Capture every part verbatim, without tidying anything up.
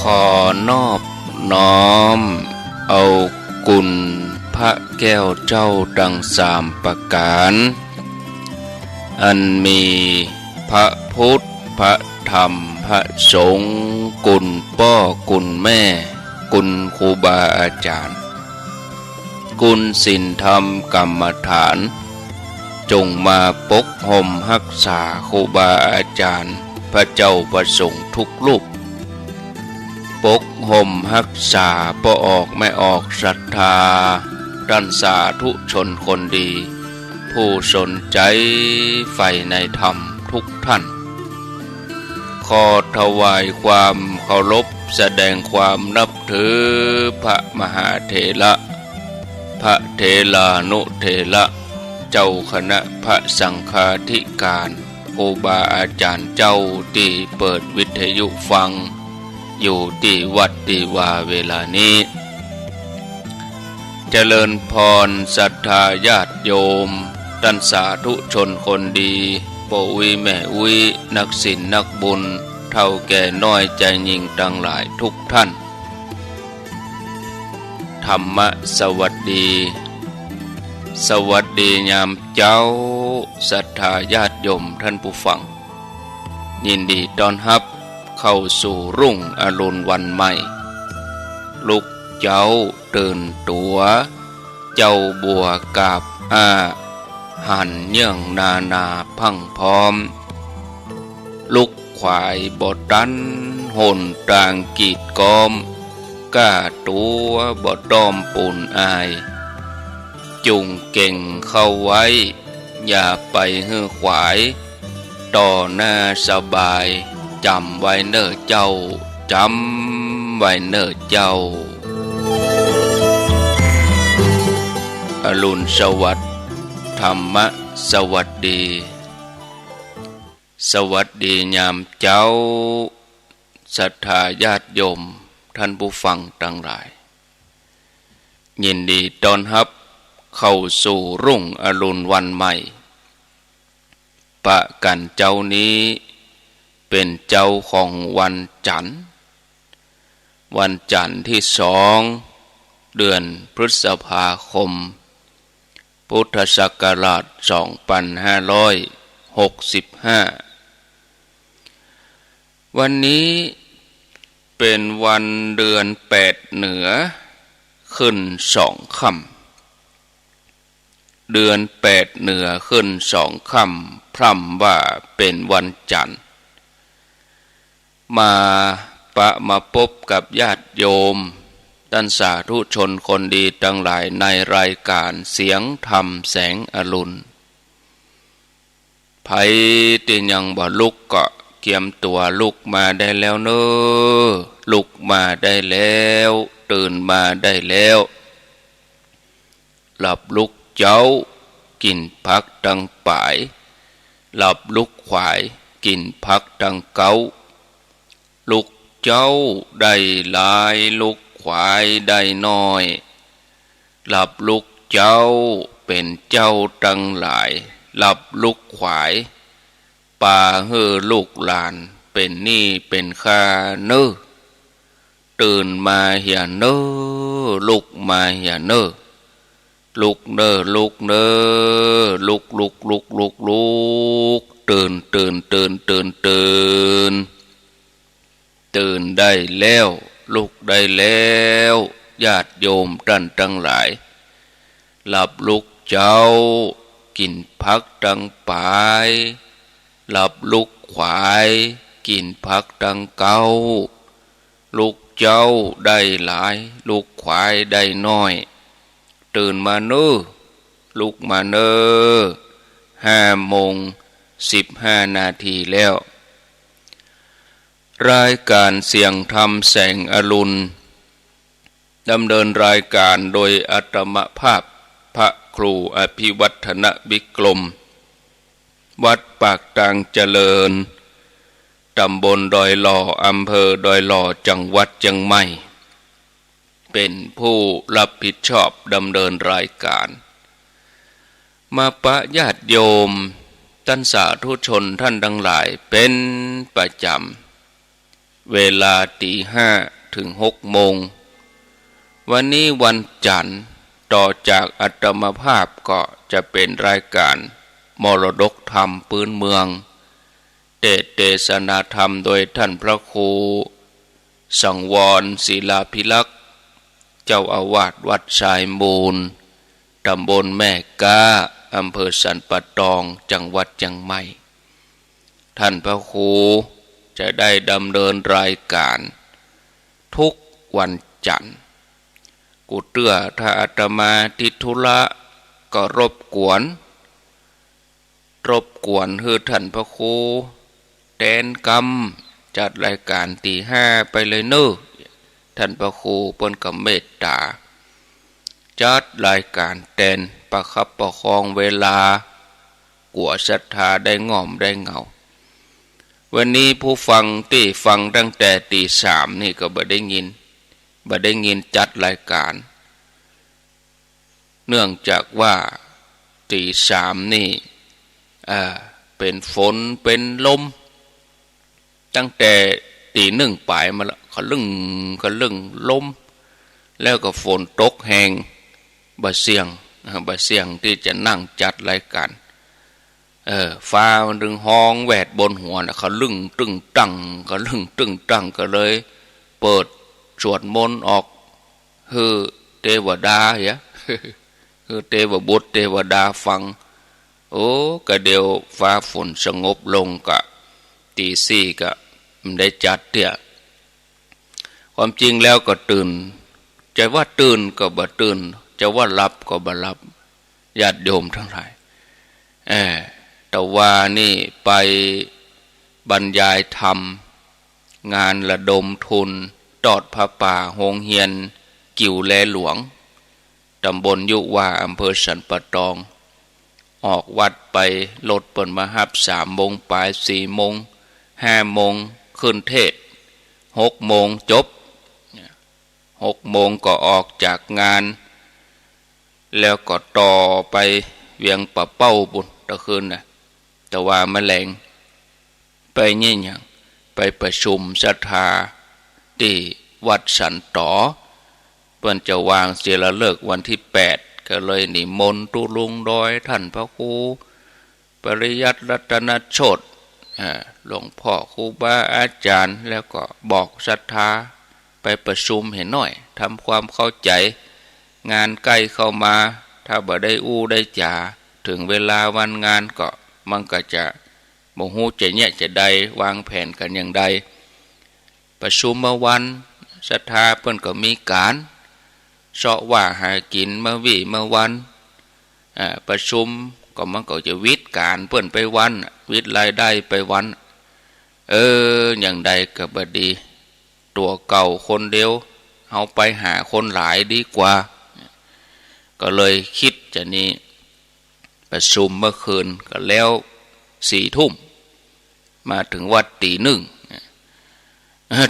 ขอนอบน้อมเอาคุณพระแก้วเจ้าตังสามประก๋าน อันมีพระพุทธ พระธรรม พระสงฆ์ คุณป้อ คุณแม่ คุณครูบาอาจ๋ารย์ คุณศีลธรรมกรรมฐาน จงมาปกฮ่มฮักษาครูบาอาจ๋ารย์ พระเจ้าพระสงฆ์ทุกรูป ปกฮ่มฮักษาป้อออกแม่ออกศรัทธา ต้านสาธุชนคนดี ผู้สนใจ๋ใฝ่ในธรรมทุกท่าน ขอถวายความเคารพ แสดงความนับถือพระมหาเถระ พระเถรานุเถระ เจ้าคณะพระสังฆาธิการ ครูบาอาจ๋ารย์เจ้าตี้เปิดวิทยุฟัง อยู่ตี้วัดตี้วาเวลานี้ เจริญพรศรัทธาญาติโยม ต้านสาธุชนคนดี ป้ออุ๊ยแม่อุ๊ย นักศีลนักบุญ เฒ่าแก่น้อยจายญิงตังหลายทุกท่าน ธรรมะสวัสดี สวัสดียามเจ๊า ศรัทธาญาติโยมต้านผู้ฟัง ยินดีต้อนฮับเข้าสู่รุ่งอรุณวันใหม่ ลุกเจ๊าตื่นตั๋ว เจ๊าบัวกาบอ้า หันเยื่องนานาพรั่งพร้อม ลุกขวายบ่ตันหนตางกีดก๊อม ก้าตั๋วบ่ต้อมปูนอาย จุ่งเก่งเข้าไว้ อย่าไปหื้อขวาย ต่อหน้าสบาย จ๋ำไว้เน่อเจ้า จ๋ำไว้เน่อเจ้า อรุณสวัสดิ์ ธรรมะสวัสดี สวัสดียามเจ๊า ศรัทธาญาติโยม ต้านผู้ฟังตังหลาย ยินดีต้อนฮับเข้าสู่รุ่งอรุณวันใหม่ ปะกั๋นเจ๊านี้เป๋นเจ๊าของวันจั๋นทร์ วันจั๋นทร์ตี้สอง เดือนพฤษภาคม พุทธศักราชสองปันห้าร้อยหกสิบห้า วันนี้เป๋นวันเดือนแปดเหนือขึ้นสองค่ำ เดือนแปดเหนือขึ้นสองค่ำ พร่ำว่าเป๋นวันจั๋นทร์ มาปะมาปบกับญาติโยม ต้านสาธุชนคนดีตังหลายในรายก๋านเสียงธรรมแสงอรุณ ใผตี้ยังบ่ลุกก็เกียมตั๋วลุกมาได้แล้วเน่อ ลุกมาได้แล้ว ตื่นมาได้แล้ว หลับลุกเจ๊า กิ๋นผักตังป๋าย หลับลุกขวาย กิ๋นผักตังเก๊า ลุกเจ๊าได้หลาย ลุกขวายได้น้อย หลับลุกเจ๊าเป๋นเจ้าตังหลาย หลับลุกขวายปาหื้อลูกหลานเป๋นหนี้เป๋นค่าเน่อ ตื่นมาเหียเน่อ ลุกมาเหียเน่อ ลุกเน่อ ลุกเน่อ ลุก ลุก ลุก ลุก ลุก ตื่น ตื่น ตื่น ตื่น ตื่น ตื่นได้แล้ว ลุกได้แล้ว ญาติโยมต้านตังหลาย หลับลุกเจ๊า กิ๋นผักตังป๋าย หลับลุกขวาย กิ๋นผักตังเก๊า ลุกเจ๊าได้หลาย ลุกขวายได้น้อย ตื่นมาเน่อ ลุกมาเน่อ ห้าโมงสิบห้านาทีแล้ว รายก๋านเสียงธรรมแสงอรุณ ดำเนินรายก๋านโดยอาตมาภาพ พระครูอภิวัฒนวิกรม วัดปากตางเจริญ ต๋ำบลดอยหล่อ อำเภอดอยหล่อ จังหวัดเจียงใหม่ เป๋นผู้รับผิดชอบดำเนินรายก๋าน มาปะญาติโยม ต้านสาธุชนต้านตังหลายเป๋นประจ๋ำ เวลาตีห้าถึงหกโมง วันนี้วันจันทร์ ต่อจากอาตมาภาพก็จะเป๋นรายก๋านมรดกธรรมปื๊นเมือง เตสน์เตสนาธรรมโดยท่านพระครูสังวรศิลาภิรักษ์ เจ้าอาวาสวัดทรายมูล ตำบลแม่ก๊า อำเภอสันป่าตอง จังหวัดเจียงใหม่ ท่านพระครูจะได้ดำเนินรายก๋านทุกวันจันทร์ กูเตื้อถ้าอาตมาติดธุระก็รบกวน รบกวนหื้อท่านพระครูแตนกำ จัดรายก๋านตีห้าไปเลยเน่อ ท่านพระครูเปิ้นก็เมตต๋า จัดรายก๋านแตน ประคับประคองเวลา กั๋วศรัทธาได้ง่อมได้เหงา วันนี้ผู้ฟังตี้ฟังตั้งแต่ตีสามนี่ก็บ่ได้ยิน บ่ได้ยินจัดรายก๋าน เนื่องจากว่าตีสามนี่ อ่า เป๋นฝนเป๋นลม ตั้งแต่ตีหนึ่งป๋ายมาละ ขะลึ่งขะลึ่งลม แล้วก็ฝนตกแฮง บ่เสี่ยง อ่า บ่เสี่ยงตี้จะนั่งจัดรายก๋าน เออ ฟ้ามันตึงฮ้องแวดบนหัวน่ะ ขะลึ่งตึ้งตั้ง ขะลึ่งตึ้งตั้ง ก็เลยเปิดสวดมนต์ออก หื้อเตวดาเหีย หื้อเตวบุตรเตวดาฟัง โอ้ กะเดี๋ยวฟ้าฝนสงบลงกะ ตีสี่กะบ่ได้จัดเตื้อ ความจริงแล้วก็ตื่น จะว่าตื่นก็บ่ตื่น จะว่าหลับก็บ่หลับ ญาติโยมตังหลาย เออ ตะวานี่ไปบรรยายธรรม งานระดมทุนตอดผ้าป่าโฮงเฮียนกิ่วแลหลวง ตำบลยุวา อำเภอสันป่าตอง ออกวัดไป รถเปิ้นมาฮับสามโมงป๋าย สี่โมง ห้าโมงขึ้นเทศน์ หกโมงจบ หกโมงก็ออกจากงาน แล้วก็ต่อไปเวียงป่าเป้าปู้นตะคืนน่ะ ตะวามะแลง ไปเยียะหยัง ไปประชุมศรัทธาตี้วัดสันต๋อ เปิ้นจะวางศิลาฤกษ์วันตี้แปด ก็เลยนิมนต์ตุ๊ลุงดอย ท่านพระครูปริยัติรัตนโชติ อ่า หลวงพ่อครูบาอาจ๋ารย์ แล้วก็บอกศรัทธาไปประชุมหื้อหน้อย ทำความเข้าใจ๋ งานใก้เข้ามา ถ้าบ่ได้อู้ได้จ๋า เถิงเวลาวันงานก็ มันก็จะ บ่ฮู้จะเยียะจะใด วางแผนกั๋นอย่างใด ประชุมเมื่อวัน ศรัทธาเปิ้นก็มีก๋าน เซาะว่าหากิ๋นเมื่อวี้เมื่อวัน อ่า ประชุมก็มันก็จะวิดก๋านเปิ้นไปวัน วิดรายได้ไปวัน เออ อย่างใดก็บ่ดี ตั๋วเก่าคนเดียว เฮาไปหาคนหลายดีกว่า ก็เลยกึ๊ดจานี้ ประชุมเมื่อคืนก็แล้วสี่ทุ่ม มาเถิงวัดตี๋นึ่ง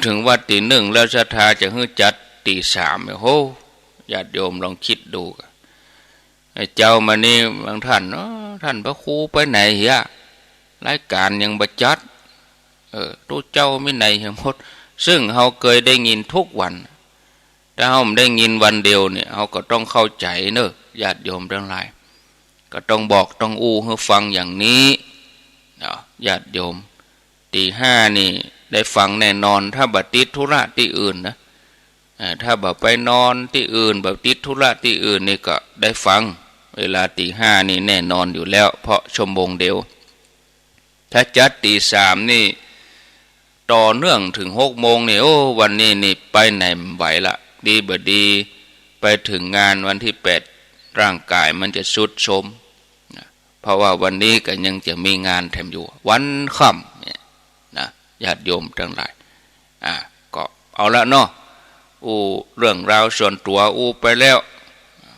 เถิงวัดตี๋นึ่งแล้วศรัทธาจะหื้อจัดตี๋สาม โอ้โห ญาติโยมลองกึ๊ดดู ไอ้เจ๊ามานี่บางท่าน "เอ้อ ท่านพระครูไปไหนเหีย รายก๋านยังบ่จัด เออ ตุ๊เจ้าไปไหนเหียหมด" ซึ่งเฮาเกยได้ยินกู้วัน ถ้าเฮาบ่ได้ยินวันเดียวเนี่ย เฮาก็ต้องเข้าใจ๋เนาะ ญาติโยมตังหลาย ก็ต้องบอกต้องอู้หื้อฟังอย่างนี้เนาะ ญาติโยม ตี๋ห้านี่ได้ฟังแน่นอน ถ้าบ่ติดธุระตี้อื่นนะ อ่า ถ้าบ่ไปนอนตี้อื่น บ่ติดธุระตี้อื่นนี่ก็ได้ฟัง เวลาตี๋ห้านี่แน่นอนอยู่แล้ว เพราะชั่วโมงเดียว ถ้าจัดตี๋สามนี่ ต่อเนื่องเถิงหกโมงนี่ โอ้ วันนี้นี่ไปไหนบ่ไหวละ ดีบ่ดี ไปเถิงงานวันตี้แปด ร่างก๋ายมันจะทรุดโทรมนะ เพราะว่าวันนี้ก็ยังจะมีงานแถมอยู่ วันค่ำเนี่ยนะ ญาติโยมตังหลาย อ่า ก็เอาละเนาะ อู้เรื่องราวส่วนตั๋วอู้ไปแล้ว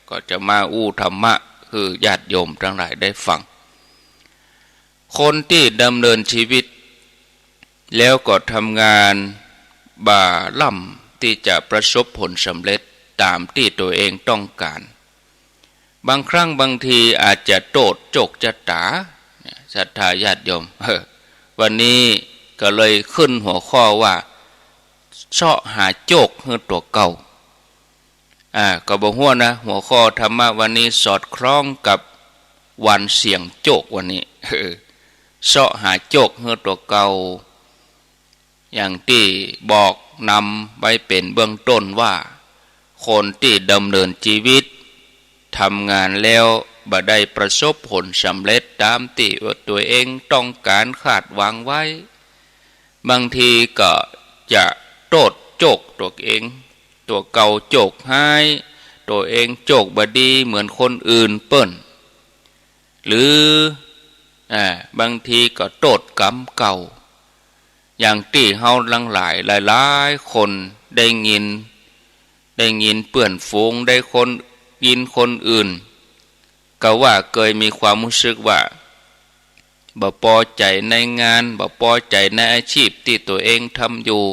ก็จะมาอู้ธรรมะหื้อญาติโยมตังหลายได้ฟัง คนตี้ดำเนินชีวิต แล้วก็ทำงานบ่าล่ำตี้จะประสบผลสำเร็จต๋ามตี้ตั๋วเองต้องก๋าน บางครั้งบางทีอาจจะโต้ษโจคจะต๋า เนี่ย ศรัทธาญาติโยม เออ วันนี้ก็เลยขึ้นหัวข้อว่า เซาะหาโจ๊กหื้อตั๋วเก่า อ่า ก็บ่ฮู้นะ หัวข้อธรรมะวันนี้สอดคล้องกับวันเสี่ยงโจ๊กวันนี้ เซาะหาโจ๊กหื้อตั๋วเก่า อย่างตี้บอกนำไว้เป๋นเบื้องต้นว่า คนตี้ดำเนินจีวิต ทำงานแล้วบ่ได้ประสบผลสำเร็จต๋ามตี้ว่าตั๋วเองต้องก๋านคาดหวังไว้ บางทีก็จะโต้ษโจ๊กตั๋วเอง ตั๋วเก่าโจ๊กฮ้าย ตั๋วเองโจ๊กบ่ดีเหมือนคนอื่นเปิ้น หรือ อ่า บางทีก็โต้ษกรรมเก่า อย่างตี้เฮาตังหลายหลายๆ คนได้ยิน ได้ยินเปื้อนฝูง ได้คน ยินคนอื่น ก็ว่าเกยมีความฮู้สึกว่า บ่ปอใจ๋ในงาน บ่ปอใจ๋ในอาชีพตี้ตั๋วเองทำอยู่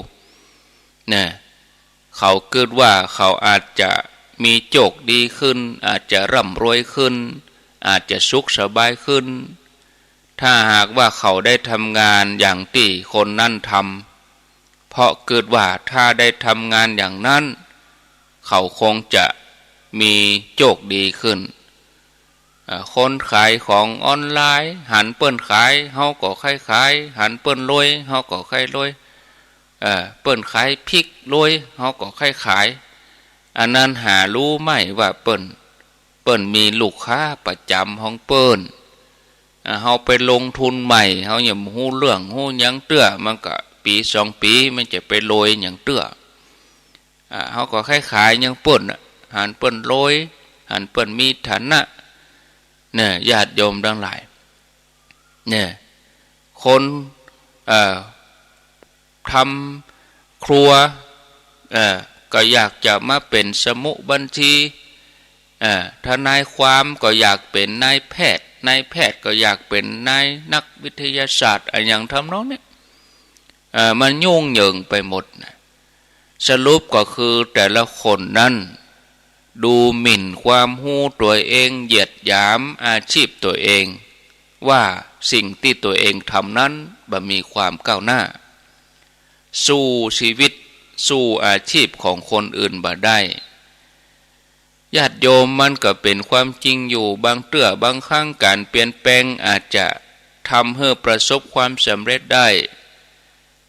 นะ เขากึ๊ดว่าเขาอาจจะมีโจ๊กดีขึ้น อาจจะร่ำรวยขึ้น อาจจะสุขสบายขึ้น ถ้าหากว่าเขาได้ทำงานอย่างตี้คนนั้นทำ เพราะกึ๊ดว่าถ้าได้ทำงานอย่างนั้น เขาคงจะมีโจ๊กดีขึ้น อ่า คนขายของออนไลน์ หันเปิ้นขาย เฮาก็ใค่ขาย หันเปิ้นรวย เฮาก็ใค่รวย เอ่อ เปิ้นขายพริกรวย เฮาก็ใค่ขาย อันนั้นหาฮู้ไหมว่าเปิ้น เปิ้นมีลูกค้าประจ๋ำของเปิ้น อ่า เฮาไปลงทุนใหม่ เฮายังบ่ฮู้เรื่องฮู้หยังเตื้อ มันก็ปี๋สองปี๋ มันจะไปรวยหยังเตื้อ อ่า เฮาก็ใค่ขายอย่างเปิ้นน่ะ หันเปิ้นรวย หันเปิ้นมีฐานะ เนี่ย ญาติโยมตังหลาย เนี่ย คน เอ่อ ทำครัว เอ่อ ก็อยากจะมาเป๋นสมุบัญชี เอ่อ ทนายความก็อยากเป๋นนายแพทย์ นายแพทย์ก็อยากเป๋นนายนักวิทยาศาสตร์ อะหยังทำนองเนี้ย เอ่อ มันยุ่งเหยิงไปหมดนะ สรุปก็คือแต่ละคนนั้นดูหมิ่นความฮู้ตั๋วเอง เหยียดหยามอาชีพตั๋วเอง ว่าสิ่งตี้ตั๋วเองทำนั้นบ่มีความก้าวหน้า สู้ชีวิต สู้อาชีพของคนอื่นบ่ได้ ญาติโยม มันก็เป๋นความจริงอยู่ บางเตื้อบางครั้งก๋านเปลี่ยนแปลงอาจจะทำหื้อประสบความสำเร็จได้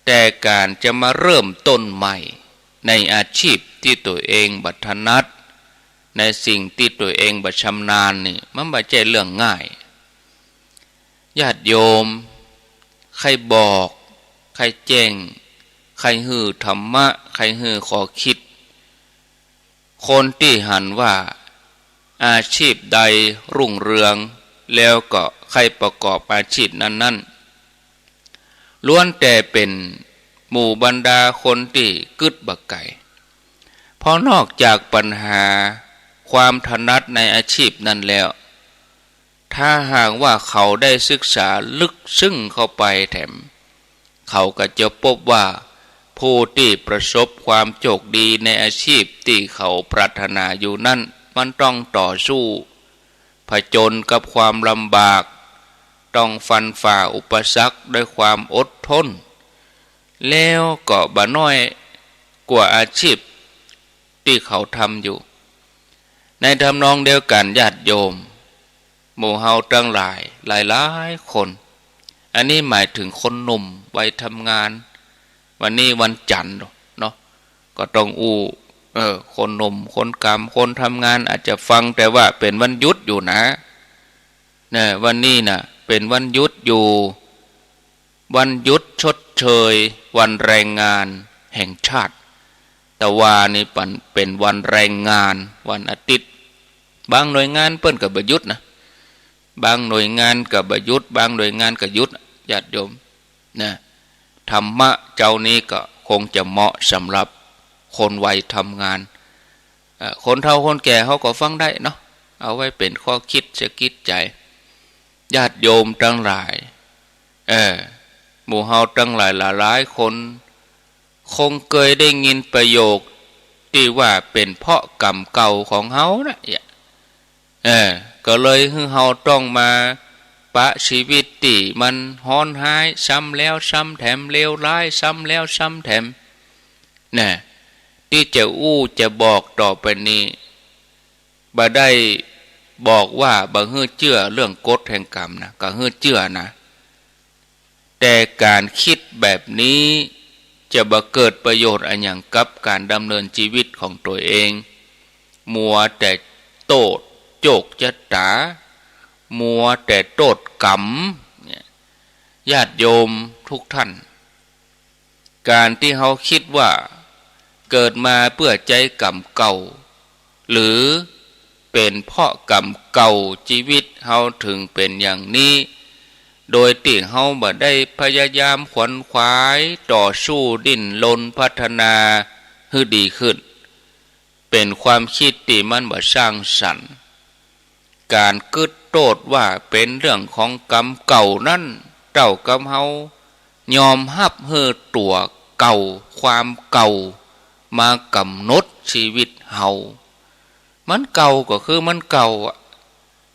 แต่ก๋านจะมาเริ่มต้นใหม่ในอาชีพตี้ตั๋วเองบ่ถนัด ในสิ่งตี้ตั๋วเองบ่ชำนาญนี่ มันบ่ใจ้เรื่องง่าย ญาติโยม ใค่บอก ใค่แจ้ง ใค่หื้อธรรมะ ใค่หื้อข้อคิด คนตี้หันว่าอาชีพใดรุ่งเรือง แล้วก็ใค่ประกอบอาชีพนั้นๆ ล้วนแต่เป๋นหมู่บรรดาคนตี้กึ๊ดบ่ไก๋ เพราะนอกจากปัญหาความถนัดในอาชีพนั้นแล้ว ถ้าหากว่าเขาได้ศึกษาลึกซึ้งเข้าไปแถม เขาก็จะปบว่าผู้ตี้ประสบความโจคดีในอาชีพตี้เขาปรารถนาอยู่นั้น มันต้องต่อสู้ผจญกับความลำบาก ต้องฟันฝ่าอุปสรรคด้วยความอดทน แล้วก็บ่น้อยกว่าอาชีพตี้เขาทำอยู่ ในทำนองเดียวกั๋นญาติโยม หมู่เฮาตังหลายหลายๆ คน อันนี้หมายถึงคนหนุ่มวัยทำงาน วันนี้วันจันทร์เนาะ ก็ต้องอู้ เออ คนหนุ่ม คนกำ คนทำงานอาจจะฟังแต่ว่าเป๋นวันหยุดอยู่นะ เนี่ย วันนี้น่ะเป๋นวันหยุดอยู่ วันหยุดชดเชยวันแรงงานแห่งชาติ ตะวานี้ปันเป๋นวันแรงงาน วันอาทิตย์ บางหน่วยงานเปิ้นก็บ่หยุดนะ บางหน่วยงานก็บ่หยุด บางหน่วยงานก็หยุด ญาติโยมนะ ธรรมะเจ๊านี้ก็คงจะเหมาะสำหรับคนวัยทำงาน เอ่อ คนเฒ่าคนแก่เขาก็ฟังได้เนาะ เอาไว้เป๋นข้อคิดสะกิดใจ๋ ญาติโยมตังหลาย เออ หมู่เฮาตังหลายหลายๆ คน คงเกยได้ยินประโยคตี้ว่าเป๋นเพราะกรรมเก่าของเฮานะ เนี่ย เออ ก็เลยหื้อเฮาต้องมาปะชีวิตตี้มันฮ้อนฮ้าย ซ้ำแล้วซ้ำแถม เลวร้าย ซ้ำแล้วซ้ำแถม แน่ ตี้จะอู้จะบอกต่อไปนี้ บ่ได้บอกว่าบ่หื้อเจื้อเรื่องกฎแห่งกรรมนะ ก็หื้อเจื้อนะ แต่ก๋านกึ๊ดแบบนี้จะบ่เกิดประโยชน์อะหยังกับก๋านดำเนินจีวิตของตั๋วเอง มัวแต่โต้ษโจกจะต๋า มัวแต่โต้ษกรรมเนี่ย ญาติโยมทุกท่าน ก๋านตี้เฮากึ๊ดว่าเกิดมาเปื้อใจ๊กรรมเก่า หรือเป๋นเพราะกรรมเก่าจีวิตเฮาเถิงเป๋นอย่างนี้ โดยตี้เฮาบ่ได้พยายามขวนขวายต่อสู้ดิ้นรนพัฒนาหื้อดีขึ้น เป๋นความกึ๊ดตี้มันบ่สร้างสรรค์ ก๋านกึ๊ดโต้ษว่าเป๋นเรื่องของกรรมเก่านั้น เต้ากับเฮายอมฮับหื้อตั๋วเก่า ความเก่า มากำหนดจีวิตเฮา มันเก่าก็คือมันเก่าอะ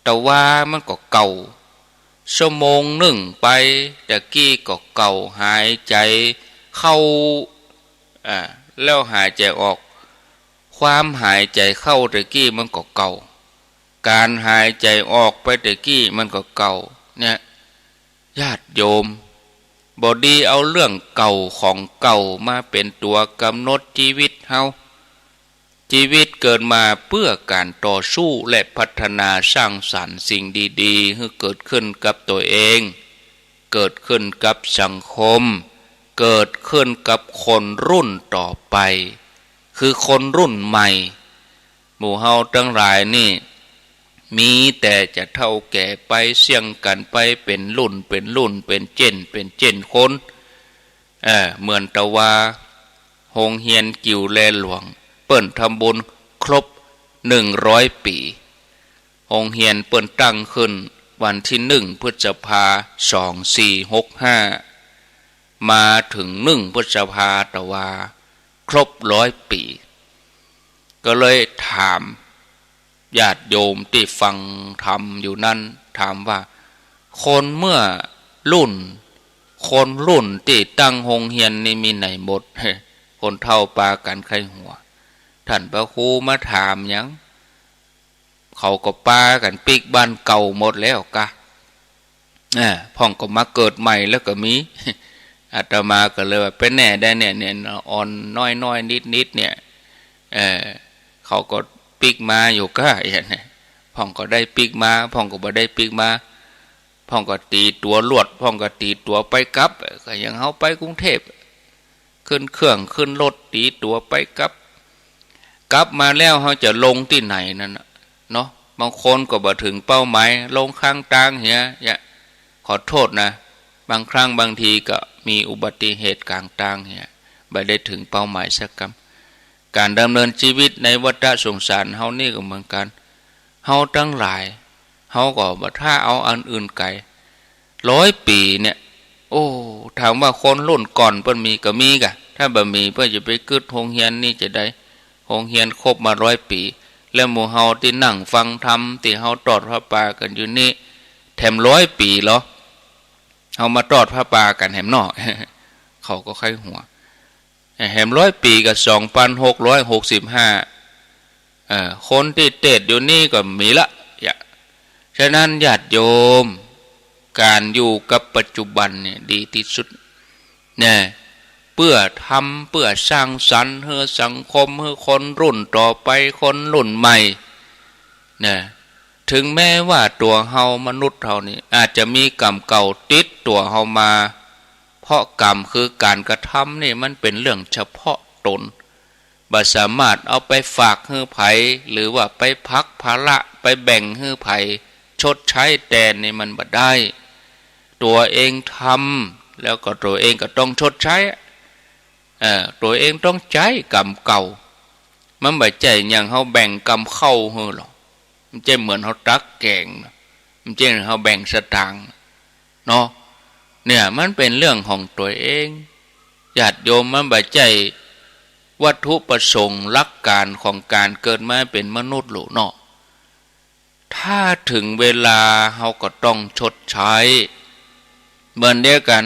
ตะวามันก็เก่า ชั่วโมงนึ่งไปตะกี้ก็เก่า หายใจ๋เข้า อ่า แล้วหายใจ๋ออก ความหายใจ๋เข้าตะกี้มันก็เก่า ก๋านหายใจ๋ออกไปตะกี้มันก็เก่า เนี่ย ญาติโยม บ่ดีเอาเรื่องเก่าของเก่ามาเป๋นตั๋วกำหนดจีวิตเฮา จีวิตเกิดมาเปื้อก๋านต่อสู้และพัฒนาสร้างสรรค์สิ่งดีๆ หื้อเกิดขึ้นกับตั๋วเอง เกิดขึ้นกับสังคม เกิดขึ้นกับคนรุ่นต่อไป คือคนรุ่นใหม่ หมู่เฮาตังหลายนี่ มีแต่จะเฒ่าแก่ไปเสี้ยงกั๋นไปเป๋นรุ่นเป๋นรุ่น เป๋นเจ้นเป๋นเจ้นคน เออ เหมือนตะวา โฮงเฮียนกิ่วแลหลวง เปิ้นทำบุญครบหนึ่งร้อยปี๋ โฮงเฮียนเปิ้นตั้งขึ้นวันตี้หนึ่งพฤษภา สองสี่หกห้า มาเถิงหนึ่งพฤษภาตะวา ครบร้อยปี๋ ก็เลยถามญาติโยมตี้ฟังธรรมอยู่นั้น ถามว่า คนเมื่อรุ่น คนรุ่นตี้ตั้งโฮงเฮียนนี่มีไหนหมด คนเฒ่าปากั๋นใค่หัว ต้านพระครูมาถามหยัง เขาก็ปากั๋นปิ๊กบ้านเก่าหมดแล้วกา อ่า พ่องก็มาเกิดใหม่แล้วก็มี อาตมาก็เลยว่า เป๋นแหน่ใดเนี่ย เนี่ย อ่อนน้อยๆ นิดๆ เนี่ย เออ เขาก็ปิ๊กมาอยู่กา เนี่ย พ่องก็ได้ปิ๊กมา พ่องก็บ่ได้ปิ๊กมา พ่องก็ตี๋ตั๋วลวด พ่องก็ตี๋ตั๋วไปกลับ ก็อย่างเฮาไปกรุงเทพฯ ขึ้นเครื่อง ขึ้นรถ ตี๋ตั๋วไปกลับ กลับมาแล้วเฮาจะลงตี้ไหนนั้นน่ะ เนาะ บางคนก็บ่เถิงเป้าหมาย ลงข้างตางเหีย เยียะ ขอโต้ษนะ บางครั้งบางทีก็มีอุบัติเหตุก๋างตางเหีย บ่ได้เถิงเป้าหมายสักกำ ก๋านดำเนินจีวิตในวัฏสงสารเฮานี่ก็เหมือนกั๋น เฮาตังหลาย เฮาก็บ่ถ้าเอาอันอื่นไก๋ ร้อยปี๋เนี่ย โอ้ ถามว่าคนรุ่นก่อนเปิ้นมีก็มีกา ถ้าบ่มีเปิ้นจะไปกึ๊ดโฮงเฮียนนี่จะใด โฮงเฮียนครบมาร้อยปี๋ แล้วหมู่เฮาตี้นั่งฟังธรรม ตี้เฮาตอดผ้าป่ากั๋นอยู่นี่ แถมร้อยปี๋เหรอ เฮามาตอดผ้าป่ากั๋นแหมเนาะ เขาก็ใค่หัว แหมร้อยปี๋ก็สองปันหกร้อยหกสิบห้า เอ่อ คนตี้เตศอยู่นี่ก็มีละ เยียะ ฉะนั้นญาติโยม ก๋านอยู่กับปัจจุบันเนี่ยดีตี้สุด แน่ เปื้อทำ เปื้อสร้างสรรค์หื้อสังคม หื้อคนรุ่นต่อไป คนรุ่นใหม่ แน่ เถิงแม้ว่าตั๋วเฮามนุษย์เฮานี่ อาจจะมีกรรมเก่าติดตั๋วเฮามา เพราะกรรมคือก๋านกระทำนี่มันเป๋นเรื่องเฉพาะต๋น บ่สามารถเอาไปฝากหื้อใผ หรือว่าไปผลักภาระ ไปแบ่งหื้อใผ ชดใช้แตนนี่มันบ่ได้ ตั๋วเองทำ แล้วก็ตั๋วเองก็ต้องชดใช้ เอ่อ ตั๋วเองต้องใจ๊กรรมเก่า มันบ่ใจ้อย่างเฮาแบ่งกำข้าวหื้อหรอก มันใจ้เหมือนเฮาตักแก๋งนะ มันใจ้เฮาแบ่งสตางค์เนาะ เนี่ย มันเป๋นเรื่องของตั๋วเอง ญาติโยม มันบ่ใจ้วัตถุประสงค์หลักก๋านของก๋านเกิดมาเป๋นมนุษย์หรอกเนาะ ถ้าเถิงเวลาเฮาก็ต้องชดใช้ เหมือนเดียวกั๋น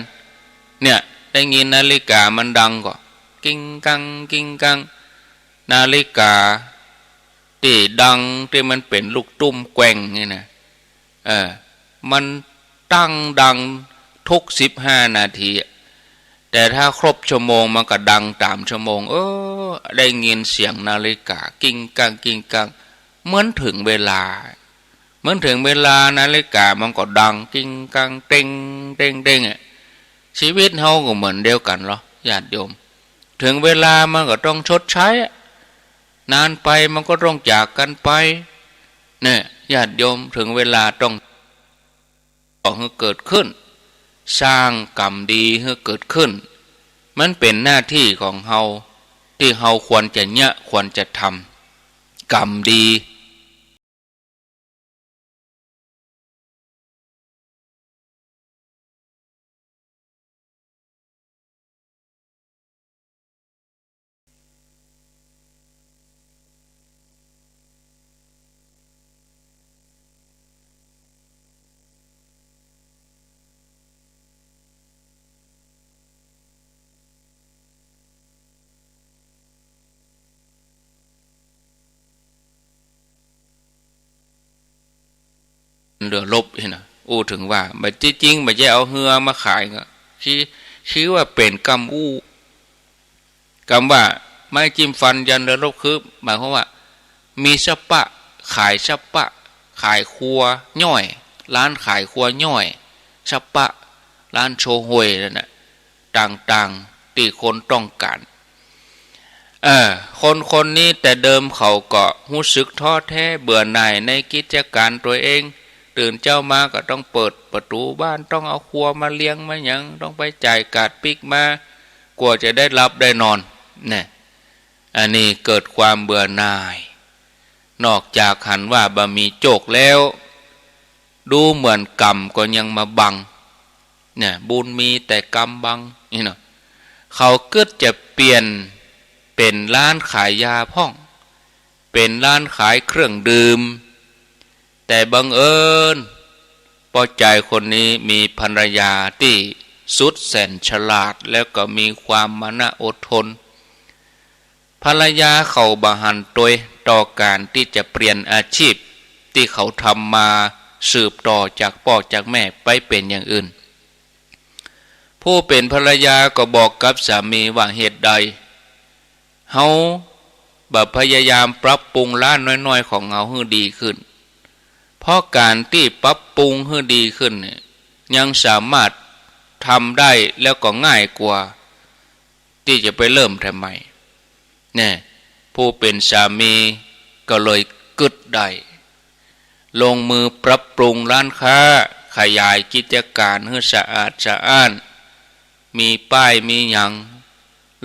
เนี่ย ได้ยินนาฬิก๋ามันดังก็ กิ้งกัง กิ้งกัง นาฬิกาตี้ดัง ตี้มันเป๋นลูกตุ้มแกว่งนี่นะ เออ มันตั้งดังทุกสิบห้านาทีอะ แต่ถ้าครบชั่วโมงมันก็ดังต๋ามชั่วโมง เออ ได้ยินเสียงนาฬิกา กิ้งกัง กิ้งกัง เหมือนเถิงเวลา เหมือนเถิงเวลานาฬิกามันก็ดัง กิ้งกัง เต็ง เต็ง เต็งอะ ชีวิตเฮาก็เหมือนเดียวกั๋นลอ ญาติโยม เถิงเวลามันก็ต้องชดใช้อะ นานไปมันก็ต้องจากกั๋นไป เนี่ย ญาติโยม เถิงเวลาต้อง ก่อหื้อเกิดขึ้น สร้างกรรมดีหื้อเกิดขึ้น มันเป๋นหน้าตี้ของเฮา ตี้เฮาควรจะเยียะ ควรจะทำ กรรมดี เรือรบนี่นะ อู้เถิงว่า บ่จริงๆ บ่ใจ้เอาเฮือมาขายก็ คือ คือว่าเป๋นกำอู้ กำว่าไม้จิ้มฟันยันเรือรบ คือหมายความว่า มีซัปปะ ขายซัปปะ ขายครัวย่อย ร้านขายครัวย่อย ซัปปะ ร้านโชห่วยนั่นน่ะ ต่างๆ ตี้คนต้องก๋าน เออ คนคนนี้แต่เดิมเขาก็ฮู้สึกท้อแท้เบื่อหน่ายในกิจก๋านตั๋วเอง ตื่นเจ๊ามาก็ต้องเปิดประตู๋บ้าน ต้องเอาครัวมาเลียงมาหยัง ต้องไปจ่ายกาดปิ๊กมา กว่าจะได้หลับได้นอน เนี่ย อันนี้เกิดความเบื่อหน่าย นอกจากหันว่าบ่มีโจคแล้ว ดูเหมือนกรรมก็ยังมาบัง เนี่ย บุญมีแต่กรรมบัง นี่เนาะ เขากึ๊ดจะเปลี่ยนเป๋นร้านขายยาพ่อง เป๋นร้านขายเครื่องดื่ม แต่บังเอิญป้อจายคนนี้มีภรรยาตี้สุดแสนฉลาด แล้วก็มีความมานะอดทน ภรรยาเขาบ่หันตวยต่อก๋านตี้จะเปลี่ยนอาชีพตี้เขาทำมาสืบต่อจากป้อจากแม่ไปเป๋นอย่างอื่น ผู้เป๋นภรรยาก็บอกกับสามีว่า เหตุใดเฮาบ่พยายามปรับปรุงร้านน้อยๆ ของเฮาหื้อดีขึ้น เพราะก๋านตี้ปรับปรุงหื้อดีขึ้นเนี่ย ยังสามารถทำได้แล้วก็ง่ายกว่า ตี้จะไปเริ่มแต่ใหม่ เนี่ย ผู้เป๋นสามีก็เลยกึ๊ดได้ ลงมือปรับปรุงร้านค้า ขยายกิจก๋านหื้อสะอาดสะอ้าน มีป้ายมีหยัง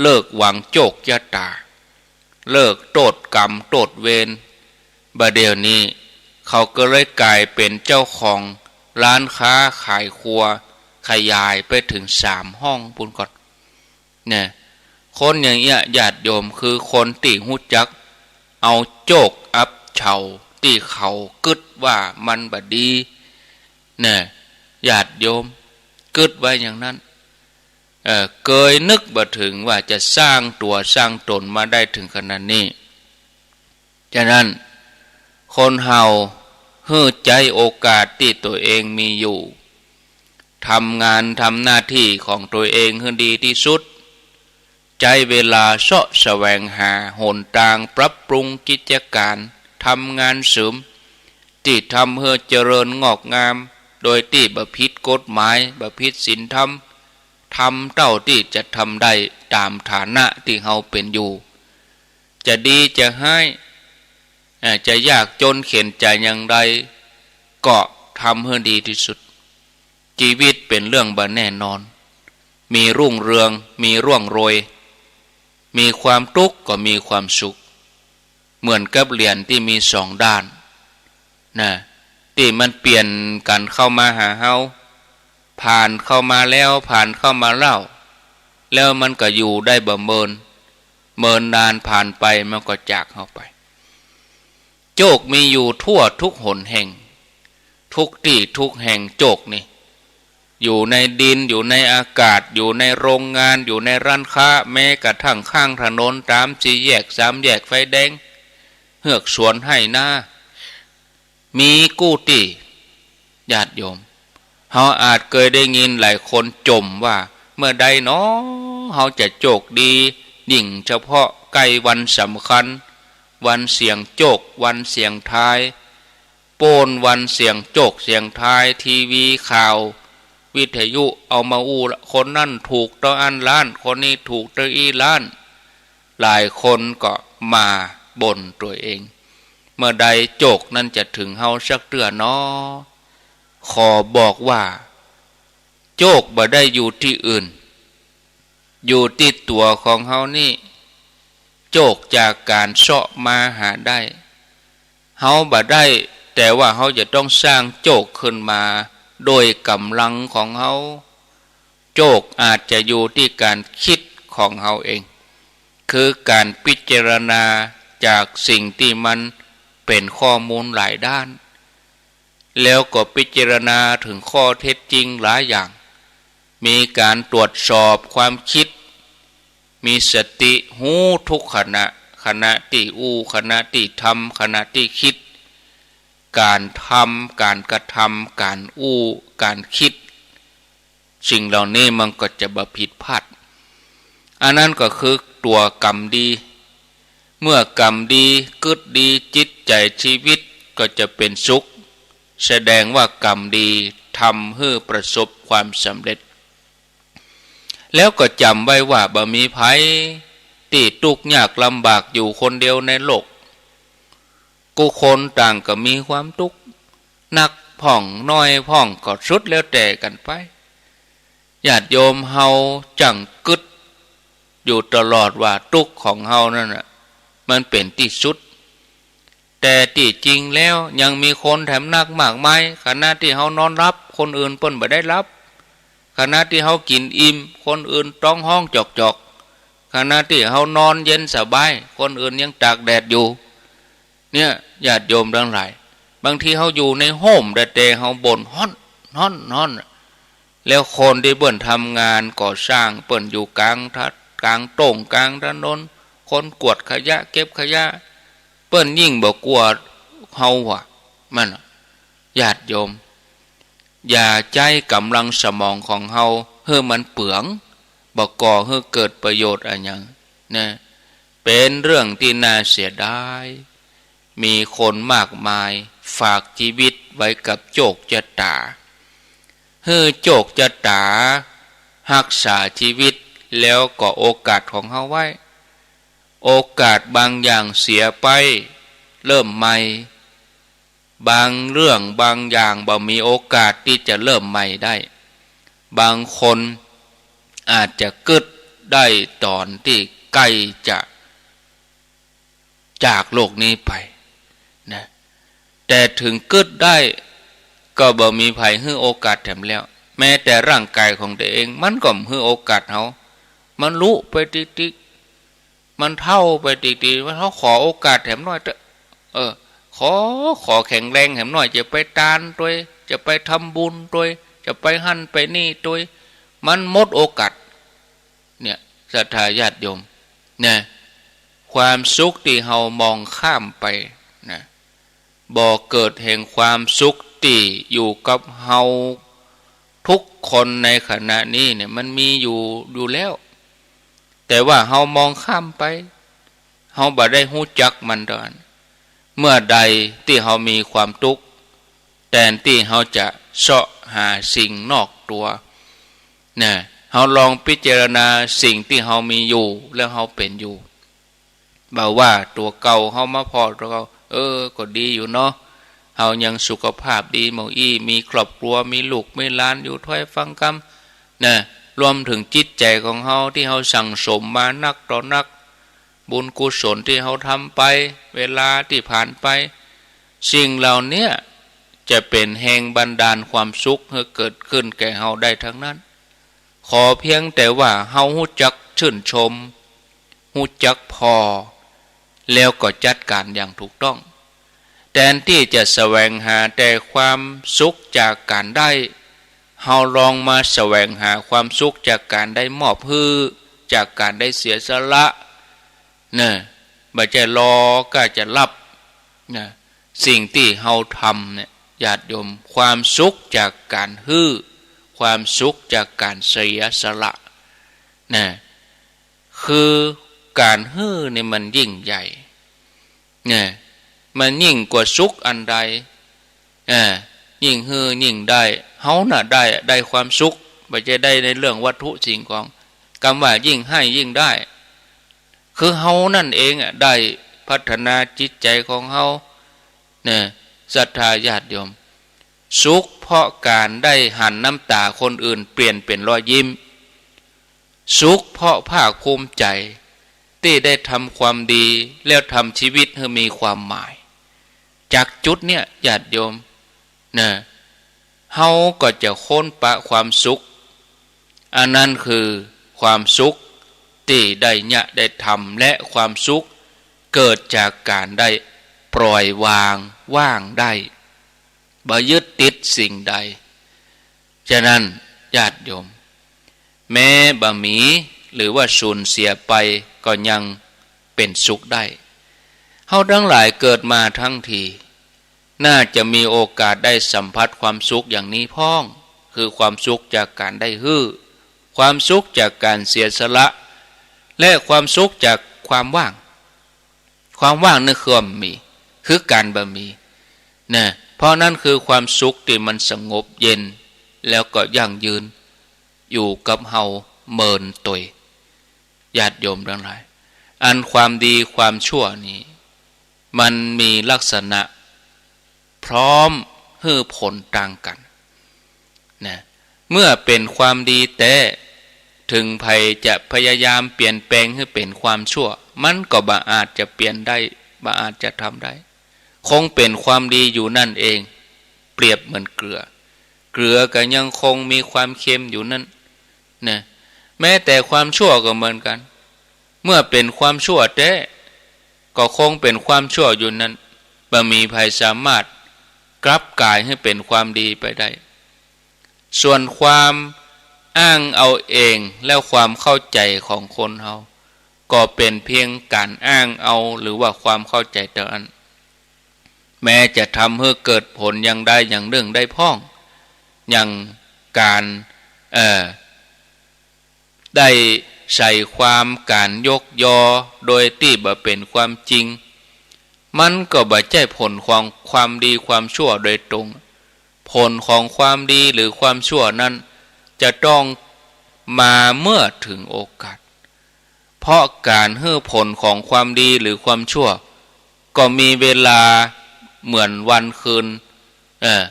เลิกหวังโจคจะต๋า เลิกโต้ษกรรมโต้ษเวร บ่าเดี่ยวนี้เขาก็เลยก๋ายเป๋นเจ้าของร้านค้าขายครัว ขยายไปเถิงสามห้องปู้นก่อน เนี่ย คนอย่างเอี้ย ญาติโยม คือคนตี้ฮู้จักเอาโจคอับเฉาตี้เขากึ๊ดว่ามันบ่ดี เนี่ย ญาติโยม กึ๊ดไว้อย่างนั้น เอ่อ เกยนึกบ่เถิงว่าจะสร้างตั๋วสร้างต๋นมาได้เถิงขนาดนี้ ฉะนั้น คนเฮาหื้อใจ๊โอกาสตี้ตั๋วเองมีอยู่ ทำงานทำหน้าตี้ของตั๋วเองหื้อดีตี้สุด ใจ๊เวลาเซาะแสวงหาหนตางปรับปรุงกิจก๋าน ทำงานเสริม ตี้ทำหื้อเจริญงอกงาม โดยตี้บ่ผิดกฎหมาย บ่ผิดศีลธรรม ทำเต้าตี้จะทำได้ต๋ามฐานะตี้เฮาเป๋นอยู่ จะดีจะฮ้าย อ่า จะยากจนเข็ญใจ๋อย่างใด ก็ทำหื้อดีตี้สุด จีวิตเป๋นเรื่องบ่แน่นอน มีรุ่งเรือง มีร่วงโรย มีความตุ๊กข์ก็มีความสุข เหมือนกับเหรียญตี้มีสองด้าน นะ ตี้มันเปลี่ยนกั๋นเข้ามาหาเฮา ผ่านเข้ามาแล้ว ผ่านเข้ามาเล่า แล้วมันก็อยู่ได้บ่เมิน เมินนานผ่านไปมันก็จากเฮาไป โจคมีอยู่ทั่วทุกหนแห่ง ทุกตี้ทุกแห่งโจคนี่ อยู่ในดิน อยู่ในอากาศ อยู่ในโรงงาน อยู่ในร้านค้า แม้กระทั่งข้างถนน ต๋ามสี่แยก สามแยก ไฟแดง เฮือกสวนไฮ่นา มีกู้ตี้ ญาติโยม เฮาอาจเกยได้ยินหลายคนจ่มว่า เมื่อใดหนอ เฮาจะโจคดี ยิ่งเฉพาะใก้วันสำคัญ วันเสี่ยงโจค วันเสี่ยงทาย โป้นวันเสี่ยงโจคเสี่ยงทาย ทีวีข่าว วิทยุเอามาอู้ละ คนนั้นถูกเต้าอั้นล้าน คนนี้ถูกเต้าอี้ล้าน หลายคนก็มาบ่นตั๋วเอง เมื่อใดโจคนั้นจะเถิงเฮาสักเตื้อหนอ ขอบอกว่า โจคบ่ได้อยู่ตี้อื่น อยู่ตี้ตั๋วของเฮานี่ โจคจากก๋านเซาะมาหาได้ เฮาบ่ได้ แต่ว่าเฮาจะต้องสร้างโจคขึ้นมาโดยก๋ำลังของเฮา โจคอาจจะอยู่ตี้ก๋านกึ๊ดของเฮาเอง คือก๋านพิจารณาจากสิ่งตี้มันเป๋นข้อมูลหลายด้าน แล้วก็พิจารณาเถิงข้อเท็จจริงหลายอย่าง มีก๋านตรวจสอบความกึ๊ด มีสติฮู้ทุกขณะ ขณะตี้อู้ ขณะตี้ทำ ขณะตี้กึ๊ด ก๋านทำ ก๋านกระทำ ก๋านอู้ ก๋านกึ๊ด สิ่งเหล่านี้มันก็จะบ่ผิดพลาด อันนั้นก็คือตั๋วกรรมดี เมื่อกรรมดี กึ๊ดดี จิตใจ๋ชีวิตก็จะเป๋นสุข แสดงว่ากรรมดีทำหื้อประสบความสำเร็จ แล้วก็จ๋ำไว้ว่าบ่มีใผตี้ตุ๊กยากลำบากอยู่คนเดียวในโลก กู้คนต่างก็มีความตุ๊ก นักพ่องน้อยพ่องก็สุดแล้วแต่กั๋นไป ญาติโยมเฮาจั่งกึ๊ดอยู่ตลอดว่าตุ๊กของเฮานั้นน่ะ มันเป๋นตี้สุด แต่ตี้จริงแล้วยังมีคนแถมนักมากมาย ขณะตี้เฮานอนหลับ คนอื่นเปิ้นบ่ได้หลับ ขณะตี้เฮากิ๋นอิ่ม คนอื่นต๊องฮ้องจอกๆ ขณะตี้เฮานอนเย็นสบาย คนอื่นยังตากแดดอยู่ เนี่ย ญาติโยมตังหลาย บางทีเฮาอยู่ในโฮมแต๊ๆ เฮาบ่นฮ้อน ฮ้อน ฮ้อน แล้วคนตี้เปิ้นทำงานก่อสร้าง เปิ้นอยู่ก๋างถ- ก๋างโต้ง ก๋างถนน คนกวาดขยะ เก็บขยะ เปิ้นยิ่งบ่กลัวเฮาหว่า มัน ญาติโยม อย่าใจ๊ก๋ำลังสมองของเฮาหื้อมันเปือง บ่ก่อหื้อเกิดประโยชน์อะหยังนะ เป๋นเรื่องตี้น่าเสียดาย มีคนมากมายฝากจีวิตไว้กับโจคจะต๋า หื้อโจคจะต๋าฮักษาจีวิต แล้วก็โอกาสของเฮาไว้ โอกาสบางอย่างเสียไป เริ่มใหม่ บางเรื่องบางอย่างบ่มีโอกาสตี้จะเริ่มใหม่ได้ บางคนอาจจะกึ๊ดได้ต๋อนตี้ใก้จะจากโลกนี้ไปนะ แต่เถิงกึ๊ดได้ก็บ่มีใผหื้อโอกาสแถมแล้ว แม้แต่ร่างก๋ายของตั๋วเองมันก็บ่หื้อโอกาสเฮา มันลุไปติ๊กๆ มันเฒ่าไปติ๊กๆ เฮาขอโอกาสแถมหน้อยเต๊อะ เออ ขอ ขอแข็งแรงแถมหน้อย จะไปตานตวย จะไปทำบุญตวย จะไปหั้นไปนี่ตวย มันหมดโอกาส เนี่ย ศรัทธาญาติโยม นะ ความสุขตี้เฮามองข้ามไป นะ บ่อเกิดแห่งความสุขตี้อยู่กับเฮาทุกคนในขณะนี้เนี่ย มันมีอยู่ อยู่แล้ว แต่ว่าเฮามองข้ามไป เฮาบ่ได้ฮู้จักมันเต้าอั้น เมื่อใดตี้เฮามีความตุ๊ก แตนตี้เฮาจะเซาะหาสิ่งนอกตั๋ว นะ เฮาลองพิจารณาสิ่งตี้เฮามีอยู่ แล้วเฮาเป๋นอยู่ บ่าว่าตั๋วเก่าเฮามาผ่อตั๋วเก่า เออ ก็ดีอยู่เนาะ เฮายังสุขภาพดีเมาอี้ มีครอบครัว มีลูก มีหลานอยู่ถ้อยฟังกำ นะ รวมเถิงจิตใจ๋ของเฮาตี้เฮาสั่งสมมานักต่อนัก บุญกุศลตี้เฮาทำไป เวลาตี้ผ่านไป สิ่งเหล่าเนี้ยจะเป๋นแฮงบันดาลความสุขหื้อเกิดขึ้นแก่เฮาได้ทั้งนั้น ขอเพียงแต่ว่าเฮาฮู้จักชื่นชม ฮู้จักผ่อ แล้วก็จัดก๋านอย่างถูกต้อง แตนตี้จะแสวงหาแต่ความสุขจากก๋านได้ เฮาลองมาแสวงหาความสุขจากก๋านได้มอบหื้อ จากก๋านได้เสียสละ นะ บ่ใจ้รอก้าจะฮับ นะ สิ่งตี้เฮาทำเนี่ย ญาติโยม ความสุขจากก๋านหื้อ ความสุขจากก๋านเสียสละ นะ คือก๋านหื้อนี่มันยิ่งใหญ่ นะ มันยิ่งกว่าสุขอันใด อ่า ยิ่งหื้อยิ่งได้ เฮาน่ะได้ ได้ความสุข บ่ใจ้ได้ในเรื่องวัตถุสิ่งของ กำว่ายิ่งหื้อยิ่งได้ คือเฮานั่นเองอะ ได้พัฒนาจิตใจ๋ของเฮา นะ ศรัทธาญาติโยม สุขเพราะก๋านได้หันน้ำต๋าคนอื่นเปลี่ยนเป๋นรอยยิ้ม สุขเพราะภาคภูมิใจ๋ตี้ได้ทำความดี แล้วทำชีวิตหื้อมีความหมาย จากจุดเนี่ย ญาติโยม นะ เฮาก็จะค้นปะความสุข อันนั้นคือความสุขตี้ได้เยียะได้ทำ และความสุขเกิดจากก๋านได้ปล่อยวาง ว่างได้ บ่ยึดติดสิ่งใด ฉะนั้นญาติโยม แม้บ่มีหรือว่าสูญเสียไปก็ยังเป๋นสุขได้ เฮาตังหลายเกิดมาทั้งที น่าจะมีโอกาสได้สัมผัสความสุขอย่างนี้พ่อง คือความสุขจากก๋านได้หื้อ ความสุขจากก๋านเสียสละ และความสุขจากความว่าง ความว่างนี่คือบ่มี คือก๋านบ่มี นะ เพราะนั้นคือความสุขตี้มันสงบเย็น แล้วก็ยั่งยืน อยู่กับเฮาเมินตวย ญาติโยมตังหลาย อันความดีความชั่วนี้ มันมีลักษณะพร้อมหื้อผลต่างกั๋น นะ เมื่อเป๋นความดีแต๊ ถึงใผจะพยายามเปลี่ยนแปลงหื้อเป๋นความชั่ว มันก็บ่อาจจะเปลี่ยนได้ บ่อาจจะทำได้ คงเป๋นความดีอยู่นั่นเอง เปรียบเหมือนเกลือ เกลือก็ยังคงมีความเค็มอยู่นั่น นะ แม้แต่ความชั่วก็เหมือนกั๋น เมื่อเป๋นความชั่วแต๊ ก็คงเป๋นความชั่วอยู่นั่น บ่มีใผสามารถกลับก๋ายหื้อเป๋นความดีไปได้ ส่วนความอ้างเอาเองและความเข้าใจ๋ของคนเฮา ก็เป๋นเพียงก๋านอ้างเอา หรือว่าความเข้าใจ๋เต้าอั้น แม้จะทำหื้อเกิดผลอย่างใดอย่างนึ่งได้พ่อง อย่างก๋าน เอ่อ ได้ใส่ความก๋านยกยอโดยตี้บ่เป๋นความจริง มันก็บ่ใจ้ผลของความดีความชั่วโดยตรง ผลของความดีหรือความชั่วนั้นจะต้องมาเมื่อถึงโอกาส เพราะก๋านหื้อผลของความดีหรือความชั่ว ก็มีเวลาเหมือนวันคืน เออ